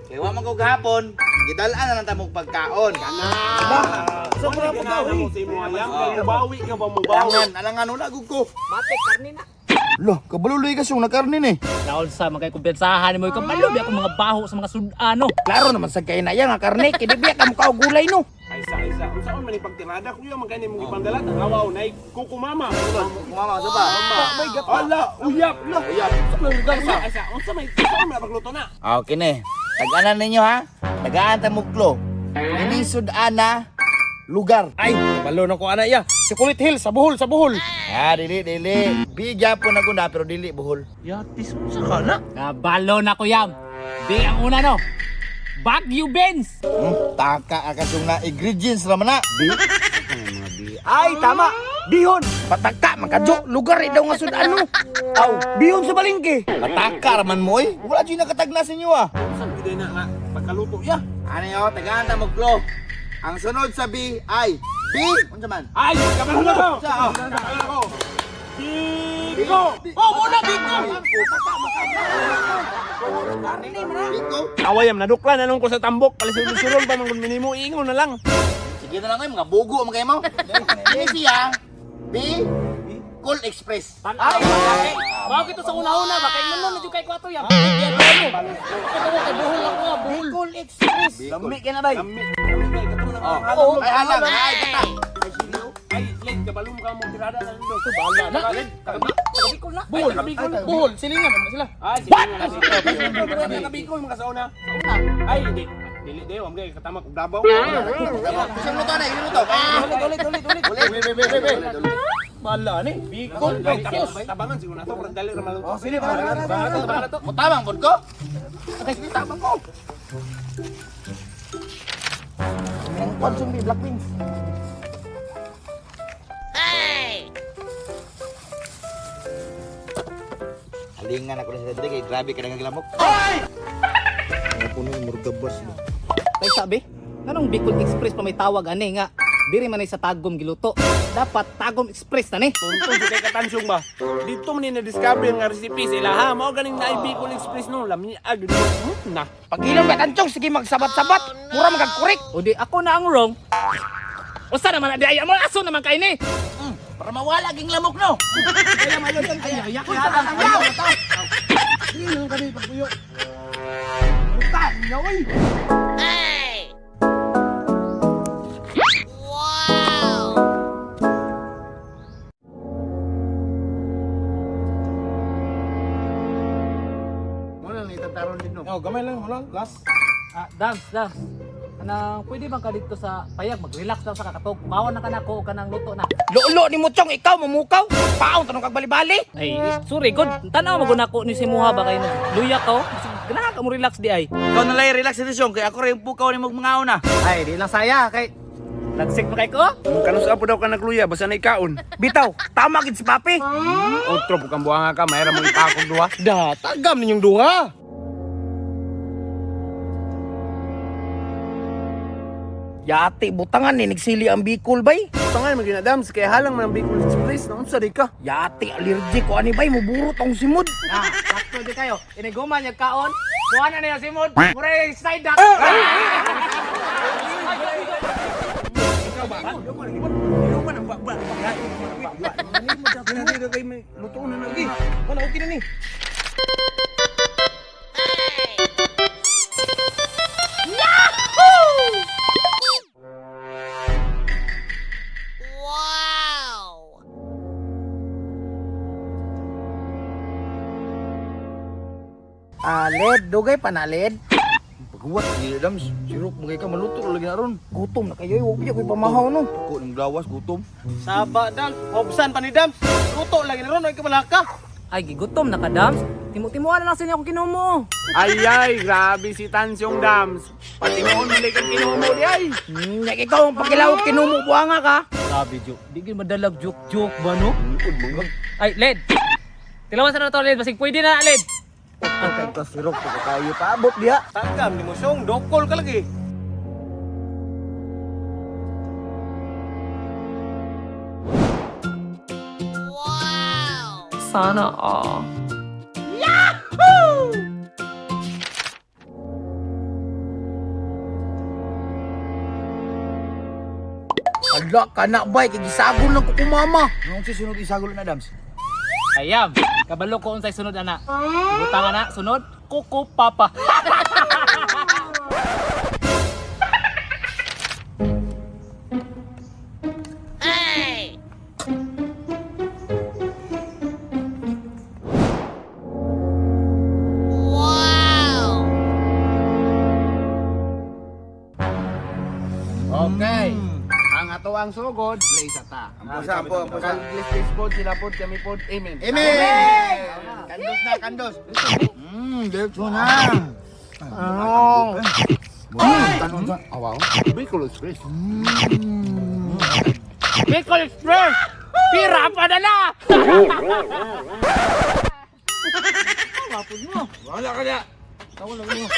Kay wa man ko gahapon, gidalaan na lang ta mong pagkaon. Sa mga pagkaon mo sa imo ayam, kay mubawi ka ba mubawi? Alangan, alangan wala gud ko. Mate, karne na. Lah, kabaluloy ka siyong nakarni ni. Naol sa mga kumpensahan mo kabalo bi ako mga baho sa mga sudano. Klaro naman sa kay na yan nga karne kay di biya ka mukha og gulay no. Ay sa isa, unsaon man ni pagtirada kuya man kani mong gipangdala awaw nay kukumama. Kumama sa pa. Ala, uyap lah. Uyap. Sa isa, unsa may unsaon man pagluto na? Ah, okay ni. Taganan ninyo ha. Tagaan ta muglo. Ining sudana lugar. Ay, kabalo na ko ana ya. Si Kulit Hill sa Bohol, sa Bohol. Ah, dili dili. Bigya po na guna pero dili buhol. Yatis mo sa kana. Kabalo na ko yam. Di ang una no. Baguio Benz. Taka akasong na ingredients raman na. Bi. Ay tama. Bihon. Pataka man kadyo lugar eh daw nga sudano. Aw, bihon sa balingke. Pataka raman mo oy. Wala jud nakatagna sa inyo ah. Unsa gyud na nga pagkaluto ya? Ano yo, tagaan ta muglo. Ang sunod sa B ay B. Unsa man? Ay, kabalo na ko. Sa oh. Kabalo na ko. Biko. Oh, muna Biko. Biko. Awayam naduklan anong ko sa tambok palisulon pa man kun minimo ingon na lang. Sige na lang kayo, mga bugo man kayo mo. Ini siya B. Cool Express. Ay, bago ito sa una-una, baka ingon mo na jud kay kwato yam. Ito kay buhol ako, ah, buhol. Bicol Express. Lami ka na bay. Lami, lami kay katong na Oh, mga ay halang, ay kata. Ay, late kabalo mo ka mo tirada na nindo. Bala na. Bicol na. Bohol, Bohol, silingan naman sila. Ay, sige na sige. Kabicol mga sauna. Ay, di. Dili di, wam kay katama kog Davao. Isang luto na, isang luto. Ulit, ulit, ulit, ulit. Ulit, ulit, ulit, ulit, ulit. Bala ni. Bicol, Ay, tabangan siguro na to, pero dali ra maluto. Oh, sili, bala, bala, bala, bala. Mutabang pod ko. Okay, sige, tabang ko. Ang konsum ni Black Wings. Halingan ako na sa dre kay grabe ka naglamok. Kay sabi, nganong Bicol Express pa may tawag ani nga diri man ay sa Tagum giluto. Dapat Tagum Express na ni. Tuntun jud kay katansyon ba. Dito man ni na-discover nga recipe sa ilaha. Mao ganing naay Bicol Express no, lami ag na. Pagilom ka tanchong sige magsabat-sabat. Mura magkakurik. O di ako na ang wrong. Usa naman na di ay mo aso naman kay ni. Para mawala ging lamok no. Ay, ay, ay. Mo lang itataron din no. Oh, gamay lang, wala, last. Ah, Dams, Dams. Anang pwede bang ka dito sa payag mag-relax lang sa kakatog. Kawan na kanako kanang luto na. Lolo ni mo chong ikaw mamukaw. Paon tanong kag bali-bali. Ay, sorry god. Tanaw mo nako ni si Muha ba kay luya ka oh. Ganahan ka mo relax di ay. Ikaw na lang relax sa sesyon kay ako ra yung pukaw ni mong mga una. Ay, di lang saya kay Nagsik pa kay ko. Kanus po daw ka nagluya basta na ikaon. Bitaw, tama gid si papi. Otro po kang buwanga ka, mayra mo ipakog duha. Da, tagam ninyong duha. Yati butangan ni nagsili ang Bicol bay. Tangay man ginadams kay halang man ang Bicol Express na unsa di ka? Yati allergic ko ani bay muburo tong simod. Ah, sakto di kayo. Iniguman niya kaon. Kuha na niya simod. Mura yung side duck. Luto na lagi. Wala, okay na ni. Ah, led dugay pa na led. Paghuwat ni Adams, sirok mo kay ka maluto ra lagi na ron. Gutom na kayo, wag biya ko'y pamahaw no. Ko ng gawas gutom. Saba, Dams. Hobsan pa ni Dams. Luto lagi na ron, ay kabalaka. Ay, gigutom na ka, Dams. Timu-timuan na lang sa inyo akong kinumo. Ay ay, grabe si Tansyong Dams. Pati noon man kang kinumo di ay. Ikaw ang pagkilawag kinumo buanga ka. Grabe, joke. Di gid madalag joke-joke ba, no? Ay, Led. Tilawan sa na to, Led. Basig pwede na, Led. Kay ka sirok ko kayo paabot diha. Tagam ni mo siyong, dokol ka lagi. Sana all. Hala ka na bay, kay gisagol lang ko kumama. Nung si sunod isagol na Dams. Ayam, kabalo ko unsay sunod ana. Butang ana sunod, kuko papa. Okay. Ang ato ang sugod, play sa ta. Ampusa, ampo, ampusa. Kang please pod, sila pod, kami pod. Amen. Amen! Kandos na, kandos. Diretso na. Ano? Tanong sa, awaw. Bicol Express. Bicol Express! Pira pa na na! Wala ka na. Wala ka na. Wala ka na.